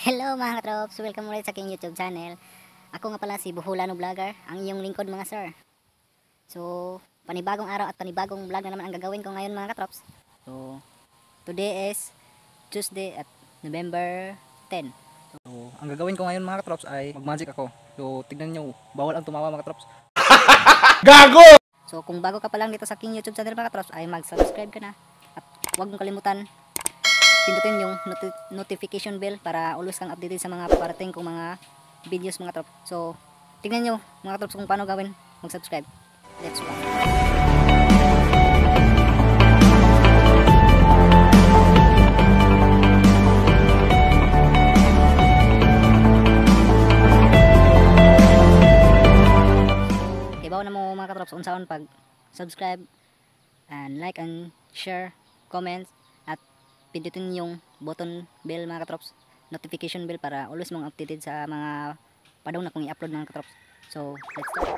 Hello mga katrops! Welcome ulit sa aking YouTube channel. Ako nga pala si Buhulano Vlogger, ang iyong lingkod mga sir. So, panibagong araw at panibagong vlog na naman ang gagawin ko ngayon mga katrops. So, today is Tuesday at November 10. So, ang gagawin ko ngayon mga katrops ay mag-magic ako. So, tignan nyo, bawal ang tumawa mga katrops. Gago! So, kung bago ka pa lang dito sa aking YouTube channel mga katrops ay mag-subscribe ka na. At huwag mong kalimutan pindutin yung notification bell para always kang updated sa mga parating kong mga videos mga katrops. So, tignan nyo mga katrops kung paano gawin mag-subscribe. Let's go! Ibaw na mo mga katrops unsaon pag subscribe and like and share, comments at pindutin yung button bell mga katrops, notification bell para always mong updated sa mga padong na kung i-upload mga katrops. So, let's start.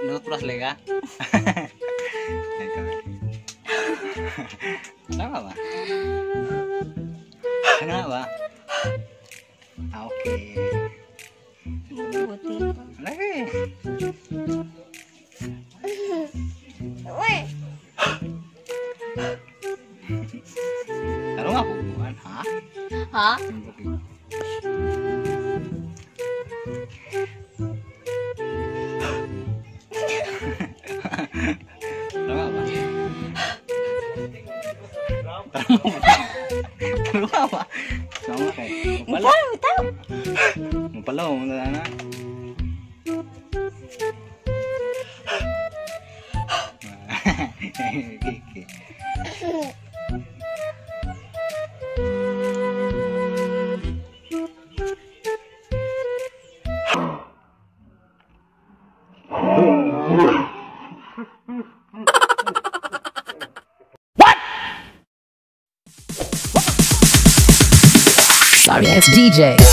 Nutras lega. Tama ba? Ano ba? Ah, okay. Lagi. Ano nga pupuan, ha? Ha? Tama ba? Tama ba? Sama kay. Mapalaw. Mapalaw mo na na. Kiki. Sorry ass DJ.